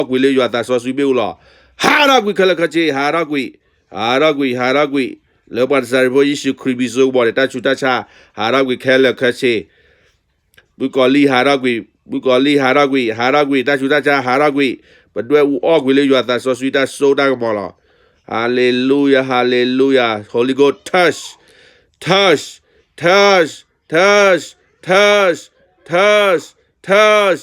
အူအီၣ်ကွံာ်လၢယွၤသးစီဆှံဘ့ၣ်အူလီၤ. ဟးထီၣ်ကွံာ်ခဲလၢာ်ခဲဆ့, ဟးထီၣ်ကွံာ်, ဟးထီၣ်ကွံာ်, ဟးထီၣ်ကွံာ်, လၢပှၤနၤစၤရ့းဖိယ့ၣ်ၡူးခရံာ်မံၤစိကမီၤန့ၣ် တၢ်ဆူးတၢ်ဆါ, ဟးထီၣ်ကွံာ်ခဲလၢာ်ခဲဆ့ မုၣ်ကီၤလံၢ်ဟးထီၣ်ကွံာ်, မုၣ်ကီၤလံၢ်ဟးထီၣ်ကွံာ်, ဟးထီၣ်ကွံာ်, တၢ်ဆူးတၢ်ဆါဟးထီၣ်ကွံာ်, ပဒွဲၣ်အူအီၣ်ကွံာ်လၢယွၤသးစီဆှံတၢ်စိတၢ်ကမီၤလီၤ. Hallelujah, hallelujah. Holy Ghost, touch, touch, touch, touch, touch, touch, touch.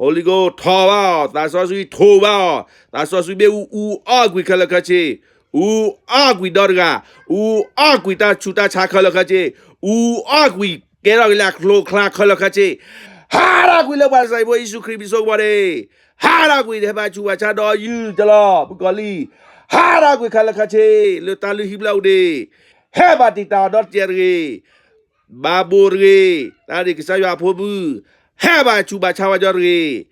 Holy Ghost, ထီၣ်ဘၣ်အီၤ, သးစီဆှံထိးဘၣ်အီၤ, သးစီဆှံဘ့ၣ်အူအူအီၣ်ကွံာ်ခဲလၢာ်ခဲဆ့, အူအီၣ်ကွံာ်ဒီတဂၤ, အူအီၣ်ကွံာ်တၢ်ဆူးတၢ်ဆါခဲလၢာ်ခဲဆ့, အူအီၣ်ကွံာ်ကဲထီၣ်က့ၤလၢအကျိၤအကျဲခဲလၢာ်ခဲဆ့, ဟးထီၣ်ကွံာ်လၢပှၤနၤစၤရ့းဖိယ့ၣ်ၡူးခရံာ်မံၤစိကမီၤန့ၣ်, ဟးထီၣ်ကွံာ်ဟဲဘၣ်ဆူးဘၣ်ဆါဒီးယုၢ်တလီၤ, မုၣ်ကီၤလံၢ်, ဟးထီၣ်ကွံာ်ခဲလၢာ်ခဲဆ့, လၢတၢ်လုၢ်ဟံၣ်ဖျၢၣ်အိၣ်န့ၣ်, ဟဲဘၣ်တံာ်တာ်အီၤဒီတကဲးတဂ့ၤ ဘၣ်ဘိတဂ့ၤ, တၢ်န့ၣ်ကစၢ်ယွၤအဖိမုၣ်, ဟဲဘၣ်ဆူးဘၣ်ဆါဝဲကၠီတဂ့ၤ,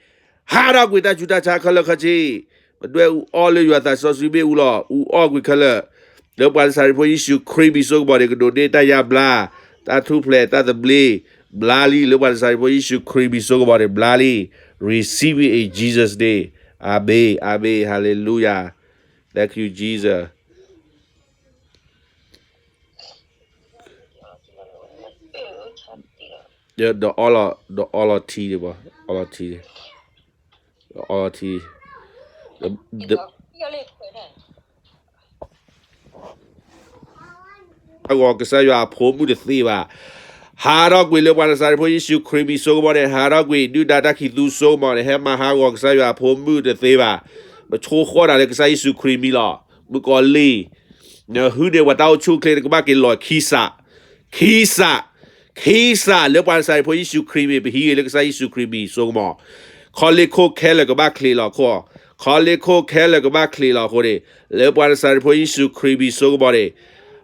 ဟးထီၣ်ကွံာ်တၢ်ဆူးတၢ်ဆါခဲလၢာ်ခဲဆ့, ပဒွဲၣ်အူအီၣ်လၢယွၤသးစီဆှံဘ့ၣ်အူလီၤ, အူအီၣ်ကွံာ်ခဲလၢာ်, လၢပှၤနၤစၤရ့းဖိယ့ၣ်ၡူးခရံာ်မံၤစိကမီၤန့ၣ် ကဒိးန့ၢ်တၢ်ယါဘျါ, တၢ်ထူၣ်ဖျဲးတၢ်သဘျ့, ဘျါလံ လၢပှၤနၤစၤရ့းဖိယ့ၣ်ၡူးခရံာ်မံၤစိကမီၤန့ၣ် ဘျါလံ, receive it in Jesus' name. Amen, amen, hallelujah. Thank you, Jesus. ဒီးအီလီၤ, ဒီးအီလီၤထံန့ၣ်ဘၣ်, အီလီၤထံ, ဒီးအီလီၤထံ, ဒီး ဟးဂီၤကစၢ်ယွၤအဖိမုၣ်တသ့ဘၣ်. ဟးထီၣ်ကွံာ်လၢပှၤနၤစၤရ့းဖိယ့ၣ်ၡူးခရံာ်မံၤစိကမီၤန့ၣ်, ဟးထီၣ်ကွံာ် ဒုၣ်ဒါတၢ်ခံးသူစိကမီၤန့ၣ်, ဟဲမၤဟးဂီၤကစၢ်ယွၤအဖိမုၣ်တသ့ဘၣ်. ပဆိဃီၤတၢ်လၢကစၢ်ယ့ၣ်ၡူးခရံာ်မံၤလီၤ. မုၣ်ကီၤလံၢ်, နဟုၣ်န့ၢ်ပှၤတၢ်အိၣ်ဆူၣ်အိၣ်ချ့န့ၣ် ကဘၣ်က့ၤလီၤခံစး, ခံစး, ခံစး လၢပှၤနၤစၤရ့းဖိယ့ၣ်ၡူးခရံာ်မံၤ ပဟံးဂ့ၤလၢကစၢ်ယ့ၣ်ၡူးခရံာ်မံၤစိကမီၤ, ခီလ့ၢ်ခိၣ်ခဲလၢာ်ကဘၣ်ချ့လီၤခီ, ခီလ့ၢ်ခိၣ်ခဲလၢာ်ကဘၣ်ချ့လီၤအဃိန့ၣ်, လၢပှၤနၤစၤရ့းဖိယ့ၣ်ၡူးခရံာ်မံၤစိကမီၤန့ၣ်,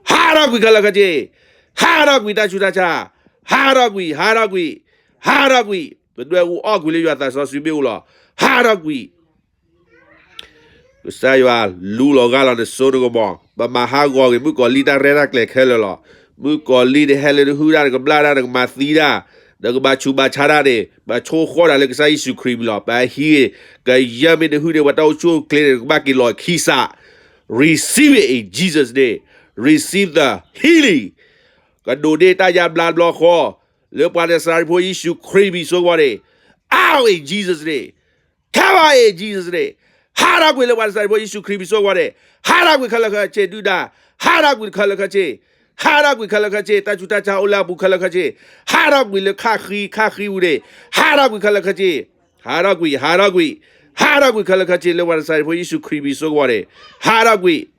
ဟးထီၣ်ကွံာ်ခဲလၢာ်ခဲဆ့, ဟးထီၣ်ကွံာ်တၢ်ဆူးတၢ်ဆါ, ဟးထီၣ်ကွံာ်, ဟးထီၣ်ကွံာ်, ဟးထီၣ်ကွံာ်, ပဒွဲၣ်အူအီၣ်ကွံာ်လၢယွၤသးစီဆှံဘ့ၣ်အူလီၤ, ဟးထီၣ်ကွံာ် ကစၢ်ယွၤလူလီၤဂၢ်လီၤနစိနကမီၤ, ပမၤဟးဂီၤက့ၤမုၣ်ကီၤလံၢ်တၢ်ရဲၣ်တၢ်ကျဲၤခဲလၢာ်လီၤ. မုၣ်ကီၤလံၢ်န့ၣ် ဟဲလၢနဟုၣ်တၢ် နကဘျၣ်တၢ် နကမၤသံတၢ်, နကဘၣ်ဆူးဘၣ်ဆါတၢ်န့ၣ်, ပဆိဃီၤတၢ်လၢကစၢ်ယ့ၣ်ၡူးခရံာ်မံၤလီၤ. ပဟံးဂ့ၤ, ကယဲၢ်မ့ၢ်နဟုၣ်န့ၢ်ပှၤတၢ်အိၣ်ဆူၣ်အိၣ်ချ့န့ၣ် နကဘၣ်က့ၤလီၤခံစး, receive it in Jesus' name, receive the healing, ကဒိးန့ၢ်တၢ်ယါဘျါဘျီဃီ, လၢပှၤနၤစၤရ့းဖိယ့ၣ်ၡူးခရံာ်မံၤစိကမီၤန့ၣ်, out in Jesus' name, come out in Jesus' name, ဟးထီၣ်ကွံာ်လၢပှၤနၤစၤရ့းဖိယ့ၣ်ၡူးခရံာ်မံၤစိကမီၤန့ၣ်, ဟးထီၣ်ကွံာ်ခဲလၢာ်ခဲဆ့ဒုၣ်ဒါ, ဟးထီၣ်ကွံာ်ခဲလၢာ်ခဲဆ့, ဟးထီၣ်ကွံာ်ခဲလၢာ်ခဲဆ့, တၢ်ဆူးတၢ်ဆါအိၣ်လၢအပူၤခဲလၢာ်ခဲဆ့, ဟးထီၣ်ကွံာ်လၢခါဃံခါဃံပူၤန့ၣ်, ဟးထီၣ်ကွံာ်ခဲလၢာ်ခဲဆ့, ဟးထီၣ်ကွံာ်, ဟးထီၣ်ကွံာ်, ဟးထီၣ်ကွံာ်ခဲလၢာ်ခဲဆ့ လၢပှၤနၤစၤရ့းဖိယ့ၣ်ၡူးခရံာ်မံၤစိကမီၤန့ၣ်, ဟးထီၣ်ကွံာ်